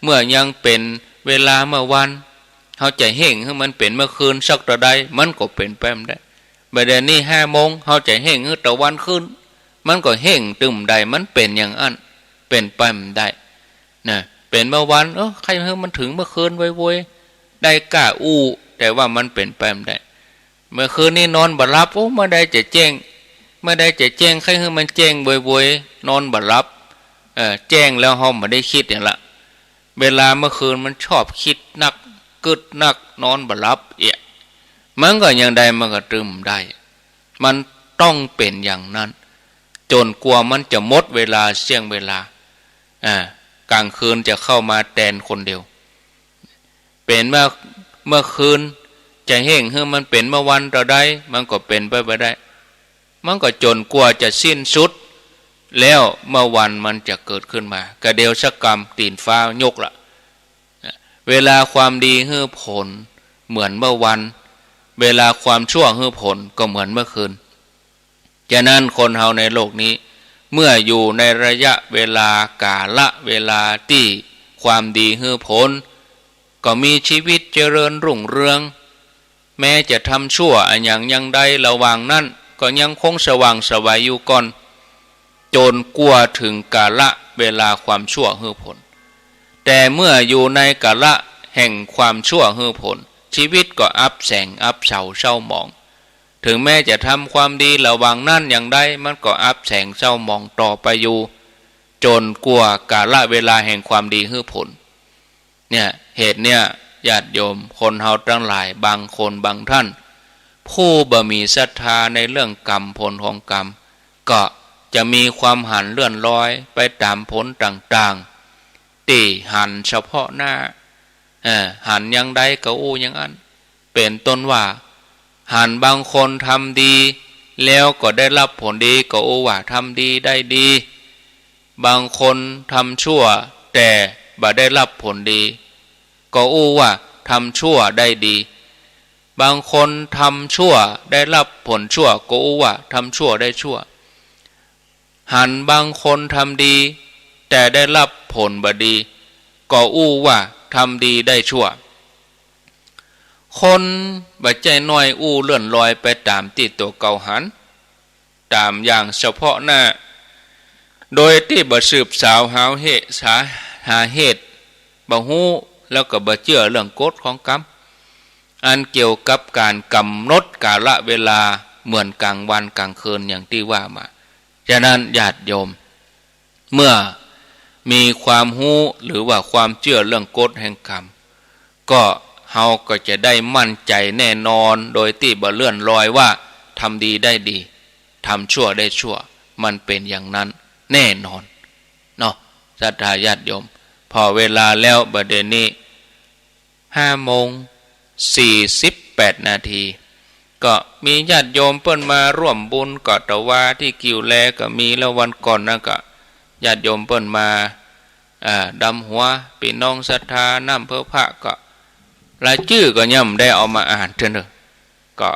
เมื่อยังเป๋นเวลาเมื่อวาน เฮาจะเฮ่งหื้อมันเป๋นเมื่อคืนสักเต้าใด มันก็เป๋นไปบ่ได้ บ่าเดี่ยวนี้ห้าโมง เฮาจะเฮ่งหื้อตะวันขึ้น มันก็เฮ่งตึงบ่ได้ มันเป๋นอย่างอั้น เป๋นไปบ่ได้ นะ เป๋นเมื่อวาน เออ ใค่หื้อมันเถิงเมื่อคืนโวยๆ ได้ก้าอู้ แต่ว่ามันเป๋นไปบ่ได้ เมื่อคืนนี้นอนบ่หลับ โอ้ เมื่อใดจะแจ้ง เมื่อใดจะแจ้ง ใค่หื้อมันแจ้งโวยๆ นอนบ่หลับ เออ แจ้งแล้วเฮาบ่ได้กึ๊ดหยังละ เวลาเมื่อคืนมันชอบกึ๊ดนัก กึ๊ดนัก นอนบ่หลับเอีย มันก็ยังใดมันก็ตึงบ่ได้ มันต้องเป๋นอย่างนั้น จ๋นกว่ามันจะหมดเวลาเสี้ยงเวลา อ่า ก๋างคืนจะเข้ามาแตนคนเดียว เป๋นว่าเมื่อคืนจะเฮ่งหื้อมันเป๋นเมื่อวันเต้าใด มันก็เป๋นไปบ่ได้ มันก็จ๋นกว่าจะสิ้นสุด แล้วเมื่อวันมันจะเกิดขึ้นมา กะเดี่ยวสักกำตี๋นฟ้ายกละ เวลาความดีหื้อผลเหมือนเมื่อวัน เวลาความชั่วหื้อผลก็เหมือนเมื่อคืน ฉะนั้นคนเฮาในโลกนี้ เมื่ออยู่ในระยะเวลากาละเวลาตี้ความดีหื้อผล ก็มีชีวิตเจริญรุ่งเรือง แม้จะทำชั่วอะหยังอย่างใดระหว่างนั้น ก็ยังคงสว่างไสวอยู่ก่อน จ๋นกว่าเถิงกาละเวลาความชั่วหื้อผล แต่เมื่ออยู่ในกาละแห่งความชั่วหื้อผล ชีวิตก็อับแสงอับเฉาเศร้าหมอง เถิงแม้จะทำความดีระหว่างนั้นอย่างใด มันก็อับแสงเศร้าหมองต่อไปอยู่ จ๋นกว่ากาละเวลาแห่งความดีหื้อผล เนี่ย เหตุเนี่ย ญาติโยมคนเฮาตังหลายบางคนบางท่าน ผู้บ่มีศรัทธาในเรื่องกรรมผลของกรรม ก็จะมีความหันเลื่อนลอยไปต๋ามผลต่างๆ ตี้หันเฉพาะหน้า เอ่อ หันอย่างใดก็อู้อย่างอั้น เป๋นต้นว่า หันบางคนทำดี แล้วก็ได้รับผลดี ก็อู้ว่าทำดีได้ดี บางคนทำชั่วแต่บ่ได้รับผลดี ก็อู้ว่าทำชั่วได้ดี บางคนทำชั่วได้รับผลชั่ว ก็อู้ว่าทำชั่วได้ชั่ว หันบางคนทำดี แต่ได้รับผลบ่ดี ก็อู้ว่าทำดีได้ชั่ว คนบ่ใจ้น้อยอู้เลื่อนลอยไปต๋ามตี้ตั๋วเก่าหัน ต๋ามอย่างเฉพาะหน้า โดยตี้บ่สืบสาวหาเหตุ สา หาเหตุ บ่ฮู้ แล้วก็บ่เจื้อเรื่องกฎของกรรม อันเกี่ยวกับก๋านก๋ำหนดกาละเวลาเหมือนก๋างวันก๋างคืนอย่างตี้ว่ามา ฉะนั้นญาติโยม เมื่อมีความฮู้หรือว่าความเจื้อเรื่องกฎแห่งกรรม ก็เฮาก็จะได้มั่นใจ๋แน่นอน โดยตี้บ่เลื่อนลอยว่าทำดีได้ดี ทำชั่วได้ชั่ว มันเป๋นอย่างนั้นแน่นอนเนาะ ศรัทธาญาติโยม ผ่อเวลาแล้ว บ่าเดี่ยวนี้ ห้าโมงสี่สิบแปดนาที ก็มีญาติโยมเปิ้นมาร่วมบุญ ก็ตะวาตี้กิ่วแลก็มี แล้ววันก่อนนั้นก็ญาติโยมเปิ้นมา อ่า ดำหัว ปี้น้องศรัทธาน้ำเพิ่งพระ ก็รายจื้อก็ยังบ่ได้เอามาอ่านเตื้อเน่อ ก็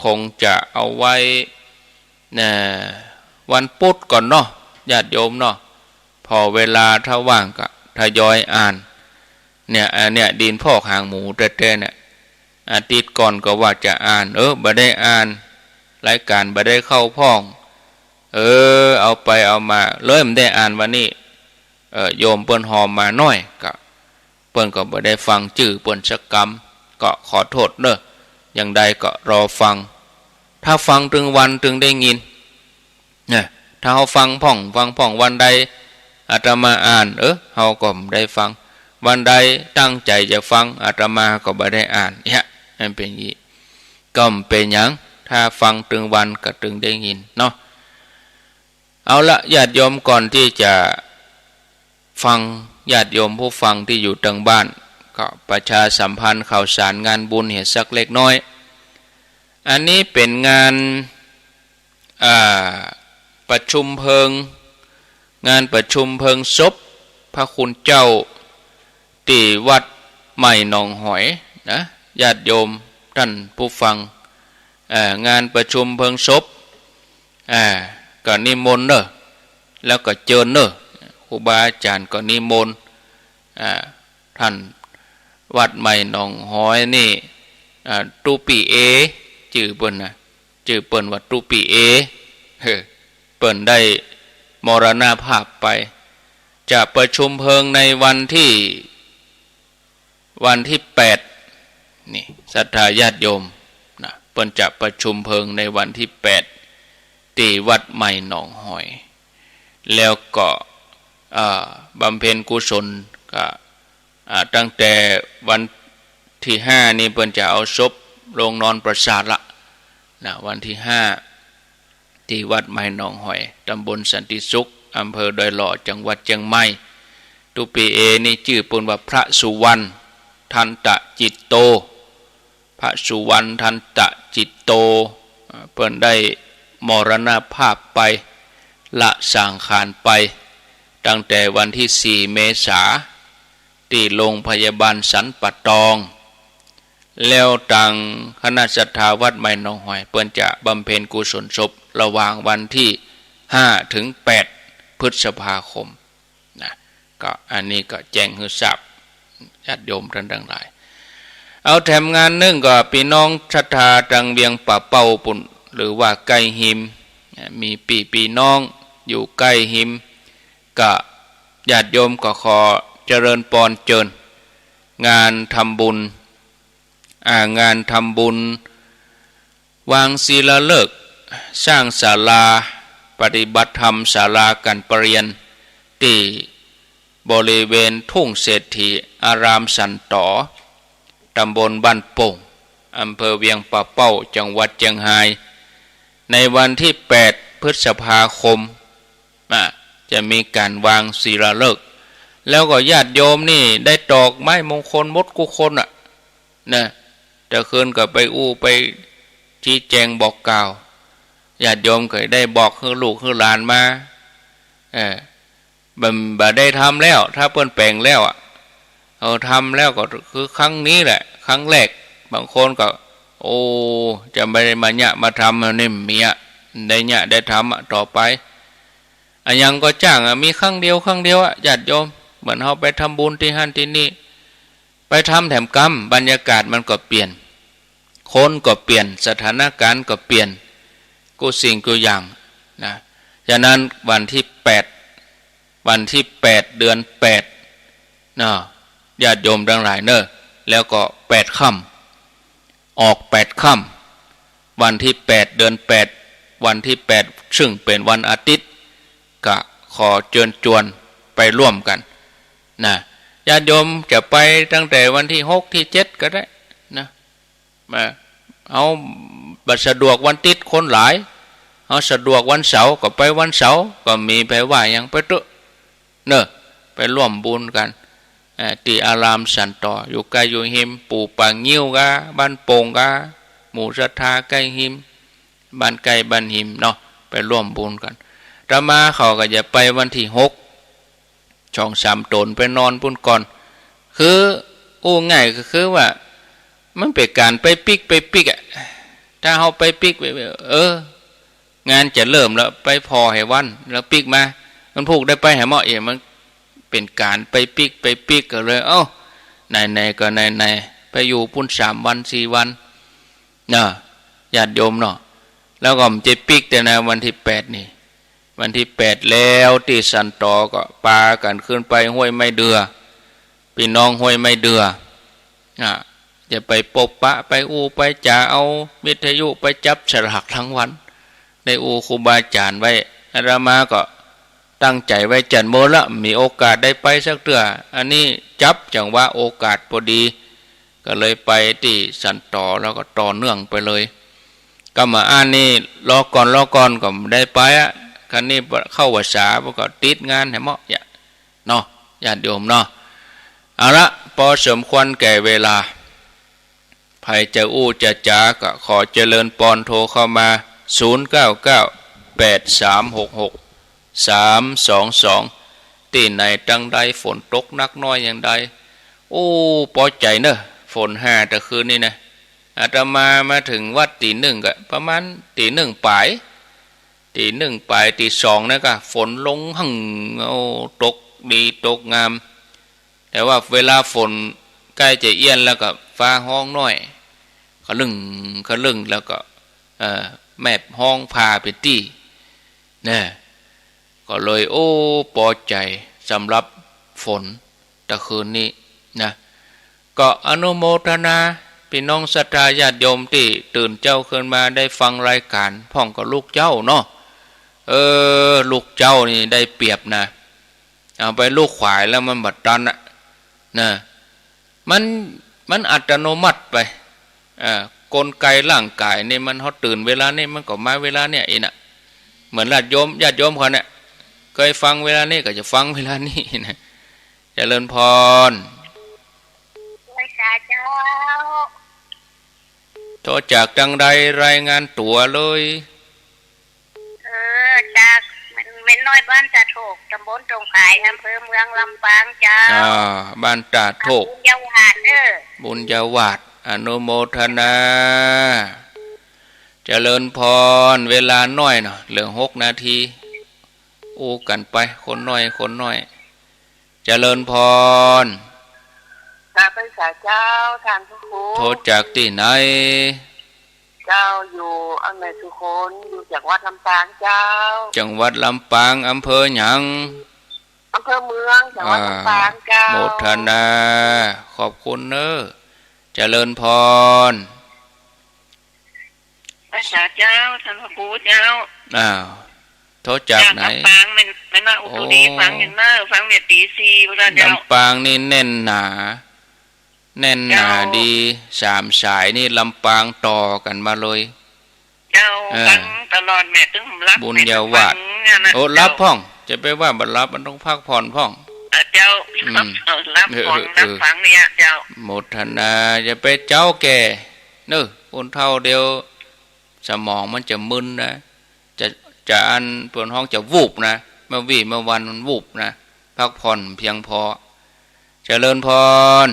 คงจะเอาไว้ เอ่อ วันพุธก่อนเนาะ ญาติโยมเนาะ ผ่อเวลาถ้าว่างก็ทยอยอ่าน เนี่ย อันเนี้ยดินพอกหางหมูแต๊ๆ เนี่ย อาทิตย์ก่อนก็ว่าจะอ่าน เออ บ่ได้อ่าน รายก๋านบ่ได้เข้าพ่อง เออ เอาไปเอามาเลยบ่ได้อ่านวันนี้ เออ โยมเปิ้นฮอมมาหน้อย ก็ เปิ้นก็บ่ได้ฟังจื้อเปิ้นสักกำ ก็ขอโต้ษเน่อ อย่างใดก็รอฟัง ถ้าฟังตึงวันตึงได้ยิน นะ ถ้าเฮาฟังพ่อง ฟังพ่องวันใด อาตมาอ่าน เออ เฮาก็บ่ได้ฟัง วันใดตั้งใจ๋จะฟัง อาตมาก็บ่ได้อ่าน เนี่ย มันเป๋นอย่างอี้ ก็บ่เป๋นหยัง ถ้าฟังตึงวันก็ตึงได้ยินเนาะ เอาละ ญาติโยม ก่อนตี้จะฟัง ญาติโยมผู้ฟังตี้อยู่ตางบ้าน ก็ประชาสัมพันธ์ข่าวสารงานบุญเหียสักเล็กน้อย อันนี้เป๋นงาน อ่า ประชุมเพลิง งานประชุมเพลิงศพพระคุณเจ้า ตี้วัดใหม่หนองหอยนะ ญาติโยมต้านผู้ฟัง เอ่อ งานประชุมเพลิงศพ อ่า ก็นิมนต์เน่อ แล้วก็เจิญเน่อ ครูบาอาจ๋ารย์ก็นิมนต์ อ่า ต้านวัดใหม่หนองหอยนี่ อ่า ตุ๊ปี้เอ จื้อเปิ้นนะ จื้อเปิ้นว่าตุ๊ปี้เอ เออ เปิ้นได้มรณภาพไป จะประชุมเพลิงในวันตี้ วันตี้แปด นี่ ศรัทธาญาติโยมนะ เปิ้นจะประชุมเพลิงในวันตี้แปด ตี้วัดใหม่หนองหอย แล้วก็ เอ่อ บำเพ็ญกุศลก็ อ่า ตั้งแต่วันตี้ห้านี่เปิ้นจะเอาศพลงนอนประสาทละนะ วันตี้ห้า ตี้วัดใหม่หนองหอย ตำบลสันติสุข อำเภอดอยหล่อ จังหวัดเจียงใหม่ ตุ๊ปี้เอนี่จื้อเปิ้นว่าพระสุวรรณ ทันตะจิตโต พระสุวรรณ ทันตะจิตโต อ่า เปิ้นได้มรณภาพไป ละสังขารไป ตั้งแต่วันตี้สี่ เมษา ตี้โรงพยาบาลสันป่าตอง แล้วตางคณะศรัทธาวัดใหม่หนองหอย เปิ้นจะบำเพ็ญกุศลศพระหว่างวันตี้ห้าถึงแปด พฤษภาคม นะ ก็อันนี้ก็แจ้งหื้อทราบญาติโยมต้านตังหลาย เอาแถมงานนึ่งก็ปี้น้องศรัทธาตางเวียงป่าเป้าปุ้น หรือว่าใก้ฮิม มีปี้ปี้น้องอยู่ใก้ฮิม ก็ญาติโยมก็ขอเจริญปอนเจิญ งานทำบุญ อ่า งานทำบุญ วางศิลาฤกษ์สร้างศาลาปฏิบัติธรรม ศาลาการประเรียน ตี้บริเวณทุ่งเศรษฐีอารามสันต๋อ ตำบลบ้านโป่ง อำเภอเวียงป่าเป้า จังหวัดเจียงฮาย ในวันที่แปดพฤษภาคม อ่ะ จะมีก๋านวางศิลาฤกษ์ แล้วก็ญาติโยมนี่ได้ดอกไม้มงคลหมดกู้คนอะ นะ ตะคืนก็ไปอู้ไปชี้แจงบอกกล่าว ญาติโยมก็ได้บอกหื้อลูกหื้อหลานมา เออ บ่ บ่ได้ทำแล้ว ถ้าเปิ้นแป๋งแล้วอะ เอาทำแล้วก็คือครั้งนี้แหละ ครั้งแรก บางคนก็ โอ้ จะบ่ได้มาเยียะมาทำอันนี้เมีย ได้เยียะได้ทำอะ ต่อไป อะหยังก็จ้างอะ มีครั้งเดียว ครั้งเดียวอะ ญาติโยม เหมือนเฮาไปทำบุญตี้หั้นตี้นี่ ไปทำแถมกำ บรรยากาศมันก็เปลี่ยน คนก็เปลี่ยน สถานการณ์ก็เปลี่ยน กู้สิ่งกู้อย่างนะ ฉะนั้นวันที่แปด วันที่แปด เดือนแปด นะ ญาติโยมตังหลายเน่อ แล้วก็แปดค่ำ ออกแปดค่ำ วันที่แปด เดือนแปด วันที่แปด ซึ่งเป๋นวันอาทิตย์ ก็ขอเจิญจวนไปร่วมกั๋นนะ ญาติโยมจะไปตั้งแต่วันที่หก ที่เจ็ดก็ได้นะ มา เฮาบ่สะดวกวันอาทิตย์คนหลาย เฮาสะดวกวันเสาร์ก็ไปวันเสาร์ ก็มีใผว่าหยังไปเต๊อะ เน่อ ไปร่วมบุญกั๋น เอ่อ ตี้อารามสันตอ อยู่ใก้อยู่ฮิม ปู่ป่างิ้วกา บ้านโป่งกา หมู่ศรัทธาใก้ฮิม บ้านใก้บ้านฮิมเนาะ ไปร่วมบุญกั๋น อาตมาเขาก็จะไปวันที่หก สองสามต๋นไปนอนปู๊นก่อน คือ อู้ง่ายก็คือว่า มันเป๋นก๋านไปปิ๊กไปปิ๊กอะ ถ้าเฮาไปปิ๊กไป เออ งานจะเริ่มแล้ว ไปผ่อไหวัน แล้วปิ๊กมา วันพูกได้ไปไหเมาะ เอ๊ะ มันเป๋นก๋านไปปิ๊กไปปิ๊ก ก็เลย เอ้า ไหนๆ ก็ไหนๆ ไปอยู่ปู๊นสามวันสี่วัน นะ ญาติโยมเนาะ แล้วก็บ่ใจ้ปิ๊กแต่นะ วันที่แปดนี่ วันที่แปดแล้วตี้สันตอก็ปากั๋นขึ้นไปห้วยไม้เดือ ปี้น้องห้วยไม้เดือ อ่ะ จะไปปบปะ ไปอู้ไปจ๋า เอาวิทยุไปจับสลากรางวัล ได้อู้ครูบาอาจ๋ารย์ไว้ อาตมาก็ตั้งใจ๋ไว้จั้นเมินละ มีโอกาสได้ไปสักเตื้อ อันนี้จับจังหวะโอกาสพอดี ก็เลยไปตี้สันตอ แล้วก็ต่อเนื่องไปเลย ก็มาอันนี้รอก่อน รอก่อน ก็บ่ได้ไปอะ คันนี้เข้าพรรษา ก็ติดงานไหเมาะเยียะ เนาะ ญาติโยมเนาะ เอาละ ปอสมควรแก่เวลา ใผจะอู้จะจ๋าก็ขอเจริญปอน โทรเข้ามา ศูนย์เก้าเก้า แปดสามหกหก สามสองสอง ตี้ไหนตังใด ฝนตกนักน้อยอย่างใด โอ้ ปอใจ๋เน่อ ฝนหาตะคืนนี่นะ อาตมามาเถิงวัดตี๋หนึ่งก็ประมาณตี๋หนึ่งป๋าย ตี๋หนึ่งป๋าย ตี๋สองนั้นก็ฝนลงหั่ง โอ้ ตกดีตกงาม แต่ว่าเวลาฝนใก้จะเอี้ยนแล้วก็ฟ้าฮ้องน้อย คะลึ่งคะลึ่ง แล้วก็ เอ่อ แมบฮ้องผ่าเป๋นตี้ นะ ก็เลย โอ้ ปอใจ๋สำหรับฝนตะคืนนี้นะ ก็อนุโมทนาปี้น้องศรัทธาญาติโยมตี้ตื่นเจ๊าขึ้นมาได้ฟังรายก๋านพร้อมกับลูกเจ๊าเนาะ เออ ลูกเจ๊านี่ได้เปรียบนะ เอาไปลูกขวายแล้วมันบ่ตันอะ นะ มัน มันอัตโนมัติไป อ่า กลไกร่างก๋ายนี่มัน เฮาตื่นเวลานี้มันก็มาเวลาเนี่ยอี้นะ เหมือนญาติโยม ญาติโยมเขาเนี่ย เกยฟังเวลานี้ก็จะฟังเวลานี้นะ เจริญพร ไหว้สาเจ้า โทรจากตังใด รายงานตั๋วเลย เออ จากแม่น้อยบ้านตาโถก ตำบลตงขาย อำเภอเมืองลำปางเจ้า อ่า บ้านตาโถก บุญญาวาสเด้อ บุญญาวาส อนุโมทนา เจริญพร เวลาน้อยเนาะ เหลือหกนาที อู้กั๋นไป คนน้อย คนน้อย เจริญพร กราบไหว้สาเจ้า ต้านพระครู โทรจากตี้ไหน เจ้า อยู่อำเภอสุคน อยู่จังหวัดลำปางเจ้า จังหวัดลำปาง อำเภอหยัง อำเภอเมือง จังหวัดลำปางเจ้า อ่า โมทนา ขอบคุณเน้อ เจริญพร ไหว้สาเจ้า ต้านพระครูเจ้า อ้าว โทรจากไหน จากลำปาง แม่น แม่นว่าอุตรดิตถ์ โอ้ ฟังอยู่เน้อ ฟังเวียดตีสี่พุ้นเจ้า ลำปางนี่แน่นหนา แน่นหนา เจ้า ดี สามสายนี่ลำปางต่อกั๋นมาเลย เจ้า เออ ฟังตลอดแม่ตึงหลับ บุญญาวาส แม่ตึงฟังเนี่ยนะ โอ้ เจ้า หลับพ่อง จะไปว่าบ่หลับ มันต้องพักผ่อนพ่อง เออ เจ้า อืม หลับพ่อง เออ เออ หลับฟังเนี่ย เจ้า โมทนา อย่าไปเจ๊าแก่ เนอะ คนเฒ่าเดี๋ยวสมองมันจะมึนนะ จะ จะอันเปิ้นฮ้องจะวูบนะ เมื่อวี้เมื่อวันมันวูบนะ พักผ่อนเพียงพอ เจริญพร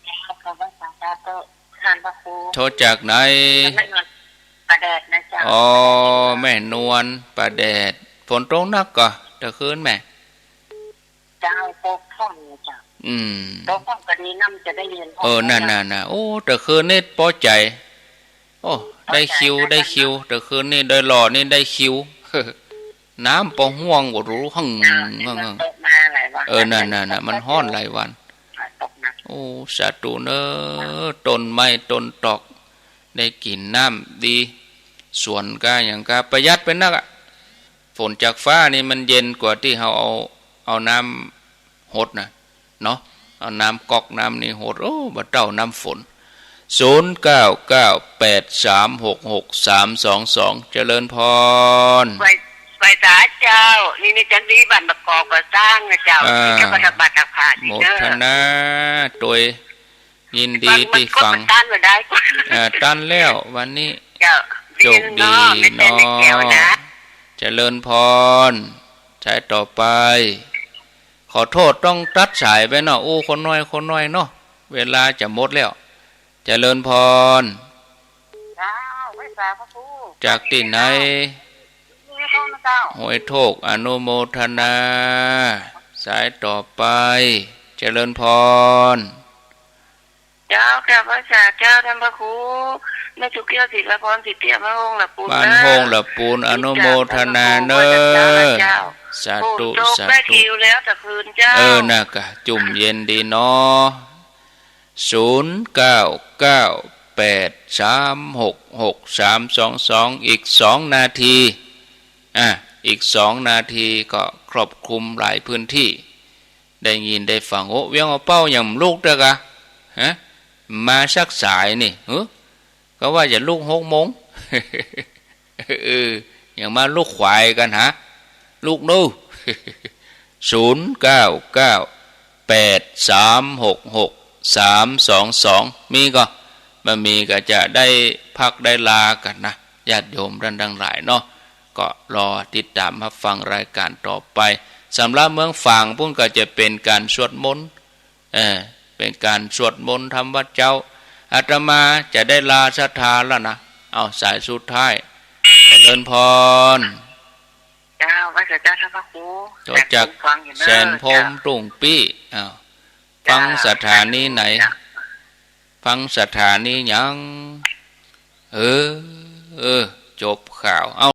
เจ้า ขอไหว้สาธุ ท่านพระครู โทรจากไหน แม่นวล ป่าแดดนะเจ้า อ๋อ แม่นวล ป่าแดด ฝนตกหนักก่อ ตะคืนแม่ เจ้า ตกพ่องนะเจ้า อืม ตกพ่องก็ดี น้ำจะได้เย็นพ่อง เออ นั่น นะ นั่น น่ะ โอ้ ตะคืนนี่ปอใจ๋ โอ้ ปอใจ๋ ได้คิว ได้คิว ตะคืนนี่ได้หล่อนี่ได้คิว น้ำปอห่วง โอ้โห หั่ง น้ำนี่ หั่ง มัน หั่ง ตกมาหลายวัน เออ นั่น นั่น นั่น มันฮ้อนหลายวัน ตกหนัก โอ้ สาธุเนอะ ต้นไม้ต้นตอก ได้กิ๋นน้ำดี สวนก้าหยังก้า ประหยัดไปนักอะ ฝนจากฟ้านี่มันเย็นกว่าตี้เฮาเอา เอาน้ำหดนะ เนาะ เอาน้ำก๊อกน้ำนี่หด โอ้ บ่เต้าน้ำฝน ศูนย์เก้าเก้าแปดสามหกหกสามสองสอง เจริญพร ไหว้ ไหว้สาเจ้า นี่ นี่จันดีบ้านประกอบก่อสร้างนะเจ้า อ่า ที่เจ้าปฏิบัติอาภาสิ โม เด้อ ทนาตวย ยินดีตี้ฟัง มันก็ตันบ่ได้ อ่า ตันแล้ววันนี้ เจ้า โจคดี ดีเนาะ แม่แต่แม่แก้วนะ เนาะ เจริญพร สายต่อไป ขอโทษต้องตัดสายไปเนาะ อู้ คนน้อย คนน้อยเนาะ เวลาจะหมดแล้ว เจริญพร เจ้า ไหว้สาพระครู จากตี้ไหน ห้วยโทกนะเจ้า ห้วยโทก อนุโมทนา สายต่อไป เจริญพร เจ้า กราบไหว้สาเจ้า ท่านพระครู แม่สุเกี้ยว ศิลปพร สิทธิเตี้ย บ้านโฮงหละปูน บ้านโฮงหละปูน เจ้า อนุโมทนาเน้อ เจ้า สาธุ โอ้ โจค สาธุ ได้คิวแล้วตะคืนเจ้า เออ น่ะกะ จุ่มเย็นดีเนาะ ศูนย์เก้าเก้าแปดสามหกหกสามสองสอง อีกสองนาที อ่ะ อีกสองนาทีก็ครอบคลุมหลายพื้นที่ ได้ยินได้ฟัง โอ้ เวียงหัวเป้ายังบ่ลุกเตื้อกะ ฮะ มาสักสายนี่ หึ ก็ว่าจะลุกหกโมง เออ ยังมาลุกขวายกั๋นหา ลุกนู่น ศูนย์เก้าเก้าแปดสามหกหกสามสองสอง มีก่อ บ่มีก็จะได้พักได้ลากั๋นนะ ญาติโยมต้านตังหลายเนาะ ก็รอติดต๋ามฮับฟังรายก๋านต่อไป สำหรับเมืองฝางปู๊นก็จะเป๋นก๋านสวดมนต์ เออ เป๋นก๋านสวดมนต์ทำวัตรเจ๊า อาตมาจะได้ลาศรัทธาแล้วนะ เอา สายสุดท้าย เจริญพร เจ้า ไหว้สาเจ้า ท่านพระครู โทรจาก แสนพรหม ฟังอยู่เน้อ แสนพรหม เจ้า ตุ่งปี้ อ้าว เจ้า ฟังสถานีไหน เจ้า ฟังสถานีหยัง เออ เออ จบข่าว เอ้า